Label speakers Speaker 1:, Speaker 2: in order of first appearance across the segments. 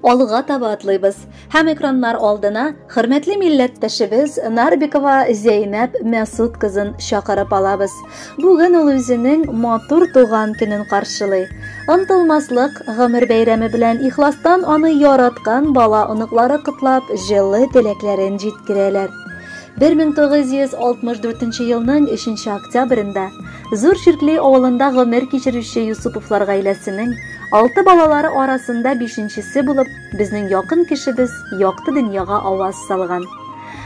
Speaker 1: Алга таба атлыйбыз һәм экраннар алдына хөрмәтле милләттәшебез Нарбикова Зәйнәб Мәсуд кызын чакырып алабыз. Бүген ул үзенең матур туган көнен каршылый. Онтылмаслык гомер бәйрәме белән ихластан аны яраткан бала оныклары котлап, җылы теләкләрен җиткерәләр. 1964 елның 3 октябрендә Зур Чиркли авылында гомер кичерүче Юсуповлар гаиләсенең алты балалары арасында бишенчесе булып, безнең якын кешебез якты дөньяга аваз салган.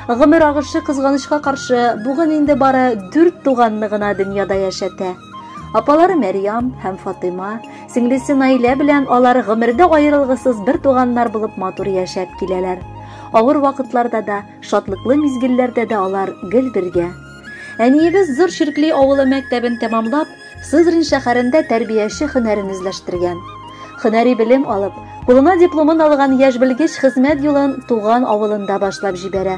Speaker 1: Гомер агышы кызганычка каршы бүген инде бары дүрт туганны гына дөньяда яшәтә. Апалары Мәрьям һәм Фатыйма, сеңлесе Наилә белән алар гомердә аерылгысыз бер туганнар булып матур яшәп киләләр. Авыр вакытларда да, шатлыклы мизгелләрдә дә алар гел бергә. Әниебез Зур Чиркли авылы мәктәбен тәмамлап, Сызрань шәһәрендә тәрбияче һөнәрен үзләштергән. Һөнәри белем алып, кулына дипломын алган яшь белгеч хезмәт юлын туган авылында башлап җибәрә.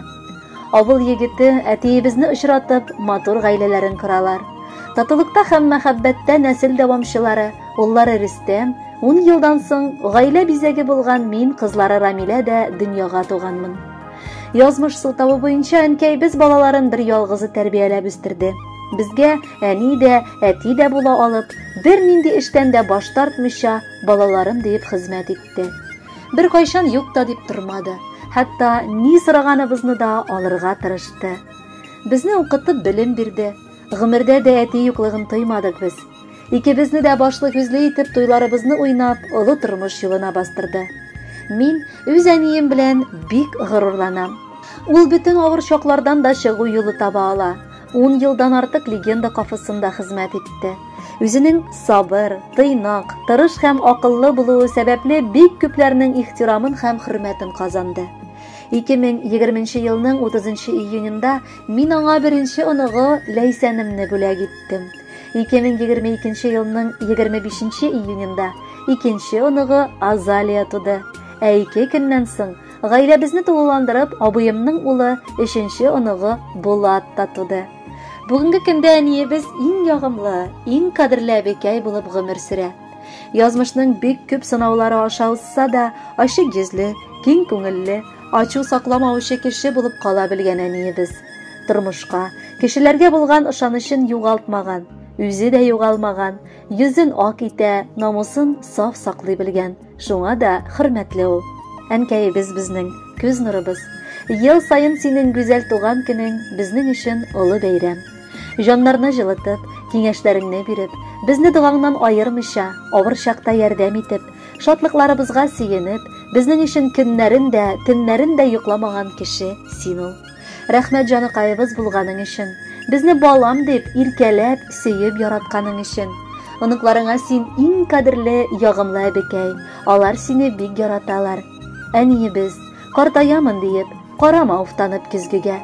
Speaker 1: Авыл егете әтиебезне очратып, матур гаиләләрен коралар. Татулыкта һәм мәхәббәттә нәсел дәвамчылары, уллары Рөстәм, ун елдан соң гаилә бизәге булган мин кызлары Рамилә дә дөньяга туганмын. Язмыш сылтавы буенча әнкәйбез балаларын бер ялгызы тәрбияләп үстерде. Безгә әни дә, әти дә була алып, бернинди эштән дә баш тартмыйча, балаларым диеп хезмәт итте. Бер кайчан юк та дип тормады. Хәтта ни сораганыбызны да алырга тырышты. Безне укытып белем бирде. Гомердә дә әти юклыгын тоймадык без. Икебезне дә башлы-күзле итеп туйларыбызны уйнап, олы тормыш юлына бастырды. Мин үз әнием белән бик горурланам. Ул бөтен авыр чаклардан да чыгу юлы таба ала. Ун елдан артык легенда кафесында хезмәт итте. Үзенең сабыр, тыйнак, тырыш һәм акыллы булуы сәбәпле бик күпләрнең ихтирамын һәм хөрмәтен казанды. 2020 елның 30 июнендә мин аңа беренче оныгы Ләйсәнемне бүләк иттем. 2022 елның 25 июнендә икенче оныгы Азалия туды. Ә ике көннән соң гаиләбезне тулыландырып, абыемның улы, өченче оныгы Булат та туды. Бүгенге көндә әниебез иң ягымлы, иң кадерле әбекәй булып гомер сөрә. Язмышның бик күп сынаулары аша узса да, ачык йөзле, киң күңелле, ачу сакламаучы кеше булып кала белгән әниебез. Тормышка, кешеләргә булган ышанычын югалтмаган, үзе дә югалмаган, йөзен ак итә, намусын саф саклый белгән. Шуңа да хөрмәтле ул. Әнкәебез безнең, күз нурыбыз. Ел саен синең гүзәл туган көнең безнең өчен олы бәйрәм. Җаннарны җылытып, киңәшләреңне биреп, безне догаңнан аермыйча, авыр чакта ярдәм итеп, шатлыкларыбызга сөенеп, безнең өчен көннәрен дә, төннәрен дә йокламаган кеше син ул. Рәхмәт җаныкаебыз булганың өчен, безне балам дип, иркәләп, сөеп яратканың өчен. Оныкларыңа син иң кадерле, ягымлы әбекәй. Алар сине бик яраталар. Әниебез, картаямын диеп, карама уфтанып көзгегә.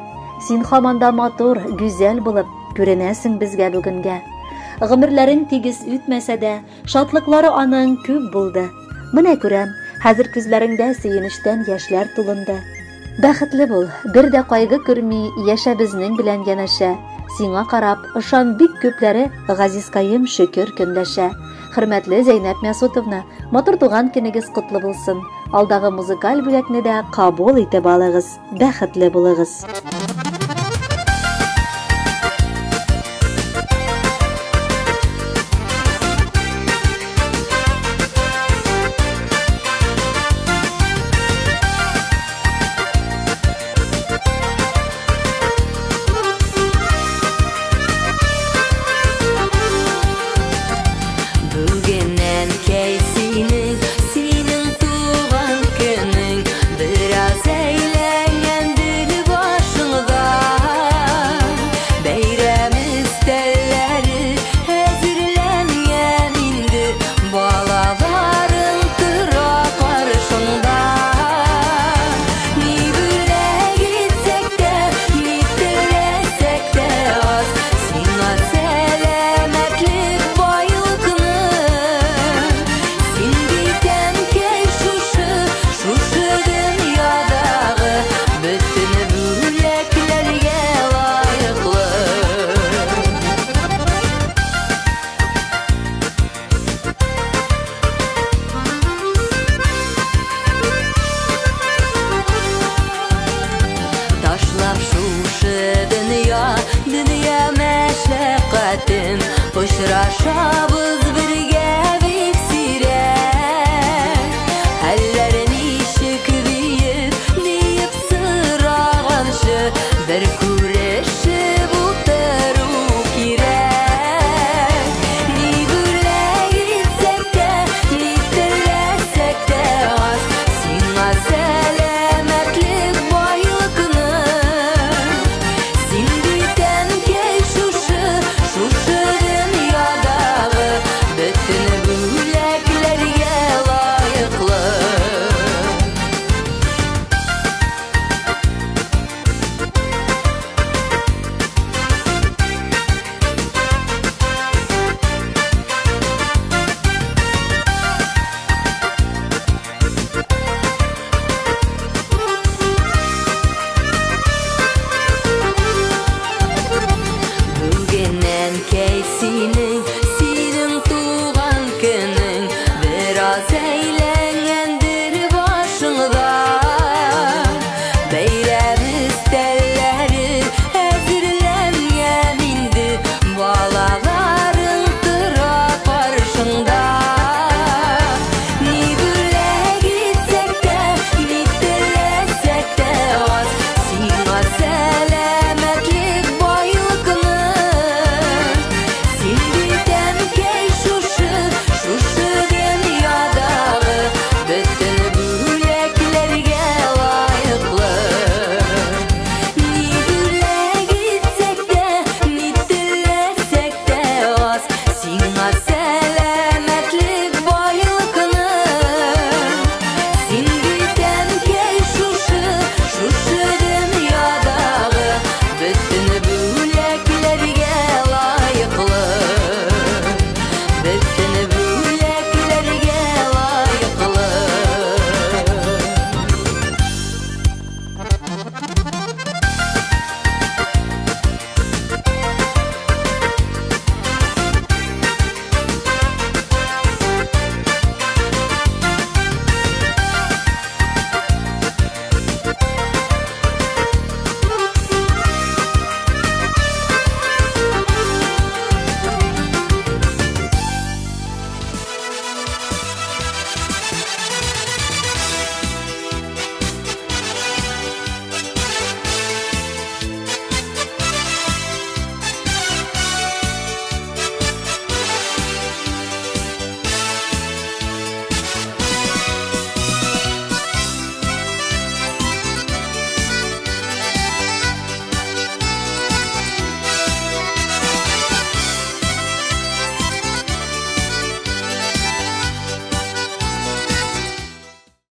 Speaker 1: Син һаман да матур, гүзәл булып күренәсең безгә бүгенгә. Гомерләрең тигез үтмәсә дә, Шатлыклары аның күп булды. Менә күрәм, хәзер күзләреңдә сөенечтән яшьләр тулынды. Бәхетле бул, бер дә кайгы күрми, яшә безнең белән янәшә. Сиңа карап, ышан бик күпләре, газизкаем шөкер көнләшә. Хөрмәтле Зәйнәп Мәсутовна, матур туган көнегез котлы булсын. Алдагы музыкаль бүләкне дә кабул итеп алыгыз. Бәхетле булыгыз.
Speaker 2: Бүген әнкәй синең, синең туган көнең. Бераз әйләнгәндер башың. Әйләнсә.